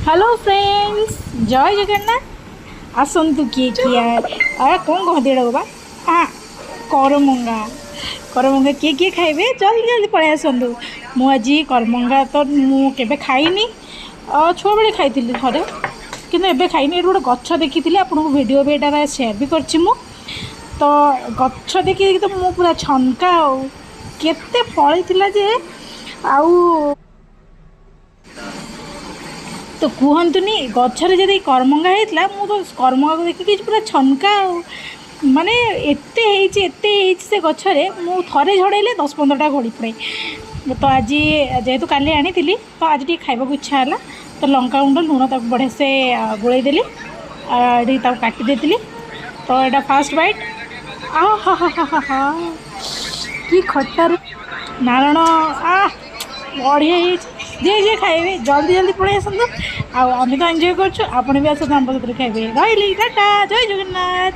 Hello friends, ଜୟ ଜଗନ୍ନାଥ। ଆସନ୍ତୁ, କିଏ କିଏ, କ'ଣ କହନ୍ତି ଏଇଟାକୁ ବା, କରମଙ୍ଗା। କରମଙ୍ଗା କିଏ କିଏ ଖାଇବେ? ଜଲ୍ଦି ଜଲ୍ଦି ପଳେଇ ଆସନ୍ତୁ। ମୁଁ ଆଜି କରମଙ୍ଗା ତ ମୁଁ କେବେ ଖାଇନି। ଛୁଆବେଳେ ଖାଇଥିଲି ଥରେ, କିନ୍ତୁ ଏବେ ଖାଇନି। ଏଠି ଗୋଟେ ଗଛ ଦେଖିଥିଲି, ଆପଣଙ୍କୁ ଭିଡ଼ିଓ ବି ଏଇଟା ସେୟାର ବି କରିଛି ମୁଁ। ତ ଗଛ ଦେଖିକି ତ ମୁଁ ପୁରା ଛନକା। ଆଉ କେତେ ଫଳିଥିଲା ଯେ ଆଉ ତ କୁହନ୍ତୁନି। ଗଛରେ ଯଦି କରମଙ୍ଗା ହେଇଥିଲା, ମୁଁ ତ କରମଙ୍ଗାକୁ ଦେଖିକି ପୁରା ଛନକା। ଆଉ ମାନେ ଏତେ ହେଇଛି, ଏତେ ହେଇଛି ସେ ଗଛରେ, ମୁଁ ଥରେ ଝଡ଼େଇଲେ 10-15ଟା ଗଳି ପଡ଼େ। ତ ଆଜି ଯେହେତୁ କାଲି ଆଣିଥିଲି, ତ ଆଜି ଟିକେ ଖାଇବାକୁ ଇଚ୍ଛା ହେଲା। ତ ଲଙ୍କାଗୁଣ୍ଡ, ଲୁଣ ତାକୁ ବଢ଼ିଆ ସେ ଗୋଳେଇ ଦେଲି, ଏଠି ତାକୁ କାଟି ଦେଇଥିଲି। ତ ଏଇଟା ଫାଷ୍ଟ ବାଇଟ୍। ଆ ହା ହା ହା ହା ହା, କି ଖଟାରେ ନାରଣ, ଆ ବଢ଼ିଆ ହେଇଛି। ଯିଏ ଯିଏ ଖାଇବେ, ଜଲ୍ଦି ଜଲ୍ଦି ପଳେଇ ଆସନ୍ତୁ। ଆଉ ଆମେ ତ ଏନ୍ଜୟ କରୁଛୁ, ଆପଣ ବି ଆସନ୍ତୁ, ଆମ ସାଥିରେ ଖାଇବେ। ରହିଲି, ଟାଟା, ଜୟ ଜଗନ୍ନାଥ।